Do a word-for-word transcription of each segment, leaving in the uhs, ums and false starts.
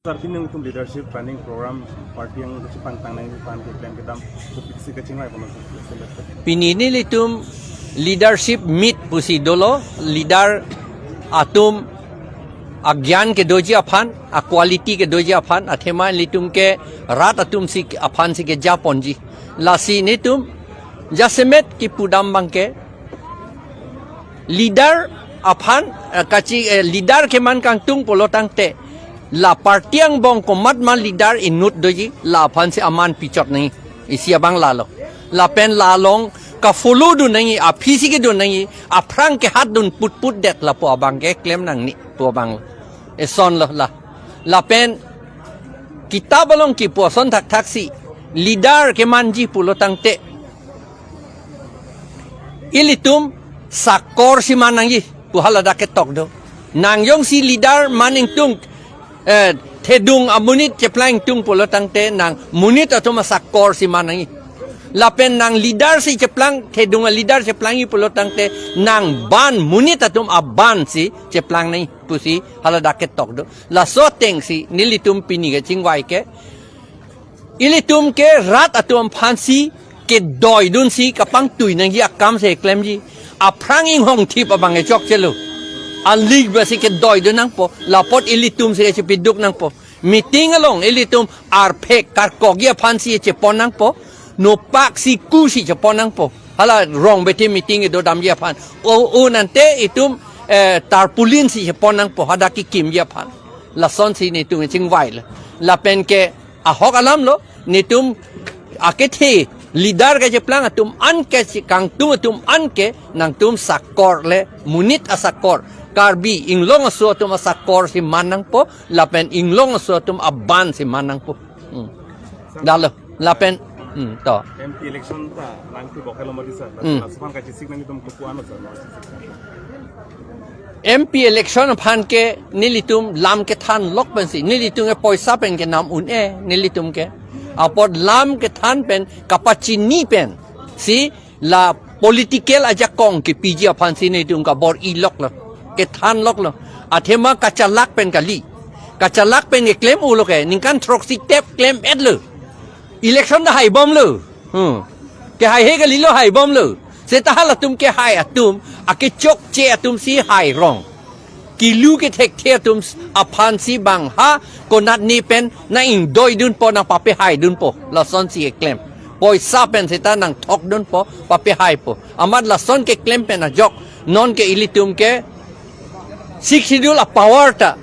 Sir, pini nangtum leadership training program party yang kachepangtang nangji aphan keklem kedam topik si kachingvai pon, sir. Pini nelitum leadership meet pusi dolo, leader atum agyan kedoji aphan, a-quality kedoji aphan, athema ilitum ke rat atum si aphan si kejaponji. Lasi nelitum jasemet kipudam abangke leader aphan, eh, kachi, eh, leader keman kangtung pulo tangte, la party angbong komat ma leader inut doji, la aphan si aman pichot nangji, isi abang lalo. Lapen la along ka-follow dun nangji, aphi si kedun nangji, aphrang kehat dun putput det lapu abang keklem nangne pu abang. Eson lo la. Lapen kitap along kipu ason thakthak si leader kemanji pulo tangte, ilitum sakor si man nangji pu haladak ketok do. Nang jongsi leader man ingtung, eh, thedung amonit cheplang ingtung pulo tangte nang monit atum asakor si man nangji. Lapen nang leader si cheplang, thedung a-leader cheplangji pulo tangte nang ban, monit atum aban si cheplang nangji pusi haladak ketok do. Laso ateng si nelitum pini kachingvai ke, ilitum ke rat atum aphan si kedoi dun si kapangtui nangji akam si klemji. Aphrang inghong thip abang kechokchelo. Alik ba si kedoi dun nangpo. Lapot ilitum si kachepiduk nangpo. Meeting along ilitum arphek karkokji aphan si chepon nangpo. Nopak si ku si chepon nangpo. Hala rong bete meeting kedo damji aphan. O, o nante itum, eh, tarpaulin si chepon nangpo. Hadak kikimji aphan. Lason si nelitum chingvai lo. Lapen ke ahok alam lo, nelitum akethe leader kacheplang atum an ke si kangtung atum an ke nangtum sakor le monit asakor. Karbi Anglong aso atum asakor si man nangpo, lapen Anglong aso atum aban si man nangpo. Hmm. Dalo, lapen, hmm, to. M P election ta nangtibok helo mati, sir. Hmm. Laso aphan kachesik nangtum kopi-an, sir. M P election aphan ke nelitum lam kethan lok pensi, nelitum ke poisa pen kenam un-e, nelitum ke. Apot lam kethan pen kapachini pensi la political ajakong kepiji aphan si nelitum kabor-i lok lo, kethan lok lo. Athema kachalak pen kali. Kachalak pen keklem-o lo ke, ningkan throksi tep klem-et lo. Election ta haibom lo. Hmm. Kehaihe kalilo, haibom lo. Seta halatum kehai atum, akechokche atum si hai rong. Kilu kethekthe atum aphan si bang ha konat ni pen nang ingdoi dunpo, nang papehai dunpo. Lason si keklem. Poisa pen seta nangthok dunpo, papehaipo. Amat lason keklem pen ajok. Non ke ilitum ke Sixth Schedule a-power ta,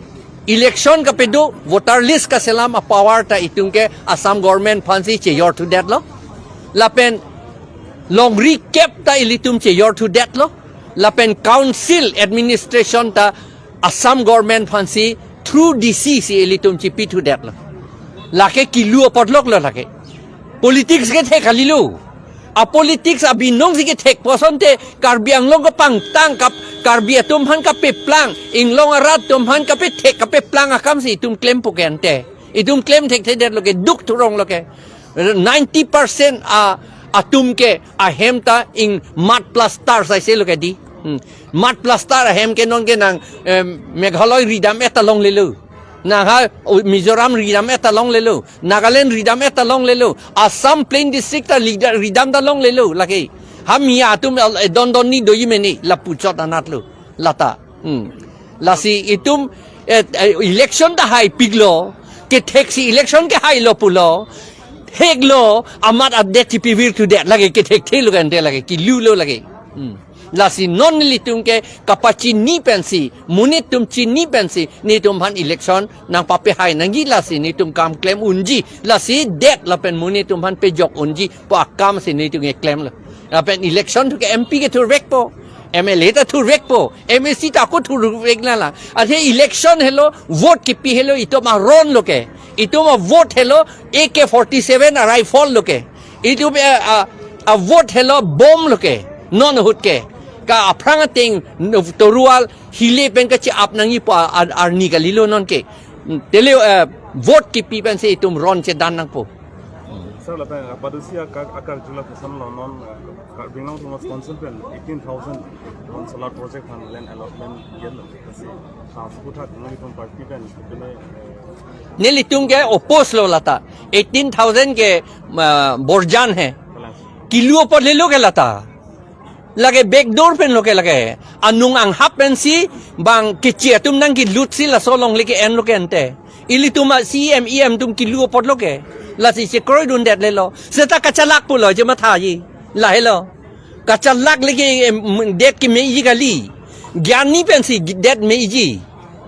election kapedo, voter list kaselam a-power ta itum ke Assam government aphan si chejor thudet lo. Lapen longri kep ta ilitum chejor thudet lo. Lapen council administration ta Assam government aphan si through D C si ilitum chipi thudet lo. Lake kilu apot lok lo lake. Politics kethek kalilo. A-politics abinong si kethek pu asonte Karbi Anglong kapangtang kap, Karbi atum aphan kapeplang, Anglong arat atum aphan kapethek kapeplang akam si itum klempo ke ante. Itum klem thekthedet lo ke, duk thurong lo ke. Ninety percent a, atum ke ahem ta ing mud plaster saise lo ke di. Hmm. Mud plaster ahem ke non ke nang, em, Meghalaya ridam-et ta longlelo. Nang ha, o, Mizoram ridam-et ta longlelo. Nagaland ridam-et ta longlelo. Assam Plain District ta lida-, ridam ta longlelo lake. Ha Miya atum al-, eh, don don ni doji meni lapu chot anat lo. Lata. Hmm. Lasi itum, eh, eh, election ta haipiklo. Ketheksi election kehailo pulo. Heklo, amat update chipi vir thudet lake, kethekthe lo ke ante lake, kilu lo lake. Hmm. Lasi non nelitum ke kapachini pensi, monit atum chini pensi, nelitum aphan election nangpapehai nangji, lasi nelitum kam klem unji, lasi det lapen monit atum aphan pejok unji pu akam si nelitum keklem lo. Lapen election thu ke M P ke thurvekpo, M L A ta thurvekpo, M A C ta ako thurvek nala. Athe election helo, vote kepi helo, itum aron lo ke. Itum avote helo A K forty-seven a-rifle lo ke. Itum, eh, a, avote helo bomb lo ke. Non ahut ke. Ka aphrang ateng torual hile pen kachi-ap nangji pu a, a, arni kalilo non ke. Tele, eh, vote kepi pensi itum ron chedan nangpo. Sir, lapen, uh, padusi akar, akar jula koson lo non, uh, Karbi Anglong Autonomous Council pen eighteen thousand non solar project aphan land allotment given lo. Kasi, uh, seputhak nangli pun party pen, kepele, uh, Nelitum ke oppose lo lata. Eighteen thousand ke, ah, borjan he. Kilu apot lelo ke lata. Lake backdoor pen lo ke lake. Anung anghap pensi bang kechi atum nangkelut si laso alongle ke-en lo ke ante. Ilitum a C M E M atum kilu apot lo ke. Lasi chekroidundet lelo. Seta kachalak pulo je mathaji. Lahelo. Kachalak leke, em, det kemeji kali. Gyan ni pensi det meji.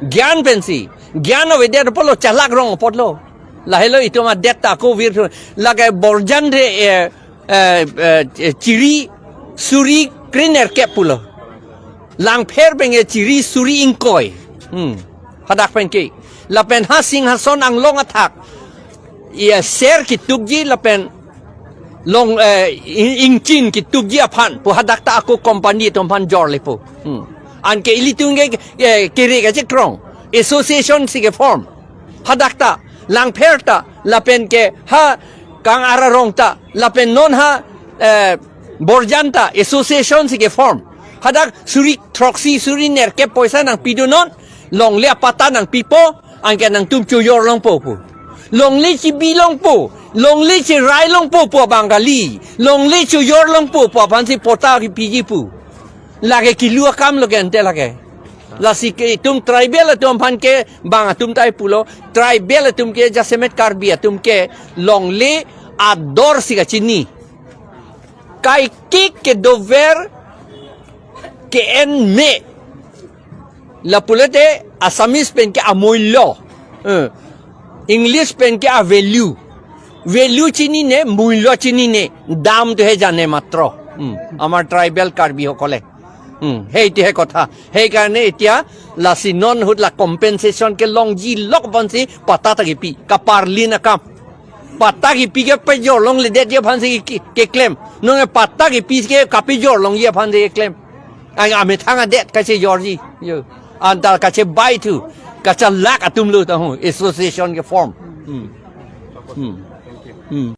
Gyan pensi. Gyan avedet apot lo, chalak rong apot lo. Lahelo itum adet ta ako vir thu. Lake borjan re, eh, eh, eh, chiri suri krenerkep pulo. Langpher pen ke chiri suri ingkoi. Hmm. Hadak pen ke. Lapen ha Singhason anglong athak. Iya ser ketukji lapen long, eh, ing-, ingchin ketukji aphan pu hadak ta ako company atum aphan jorle pu. Hmm. Anke ilitum ke, eh, kere kachekrong. Association si ke-form. Hadak ta, Langpher ta, lapen ke ha Kang Ararong ta, lapen non ha, eh, borjan ta, association si ke-form. Hadak suri throksi suri nerkep poisa nangpidun non, longle apatta nangpipo, anke nangtum chojor longpo pu. Longle chibi longpo, longle cherai longpo pu abang kali, longle chojor longpo pu aphansi patta kepiji pu. Lake kilu akam lo ke ante lake. Lasi ke itum tribal atum aphan ke bang atum tai pulo, tribal atum ke jasemet Karbi atum ke longle ador si kachini. Kaikik kedover ke-en me. Lapulote Assamese pen ke amullo. Eh. English pen ke a-value. Value chinine, mullo chinine. দাম টো হে জানে মাত্ৰ। Hmm. আমাৰ ট্ৰাইবেল কাৰ্বিসকলে। Hmm. সেইটো হে কথা। সেইকাৰণে এতিয়া লাচিনন হুত লা কম্পেনচেশ্যন কে লংজি লক বনছি পাতা তাকি পি। কাপাৰলিন আকাম। Patta kepi ke pejor longledet ji aphansi ke, ke, keklem. Nonke patta kepi ke kapejor longji aphansi keklem. Ang amethang adet kachejorji. Yo. Anta kachebai thu. Kachalak atum lo ta ho. Association ke-form. Hmm. Hmm. Hmm.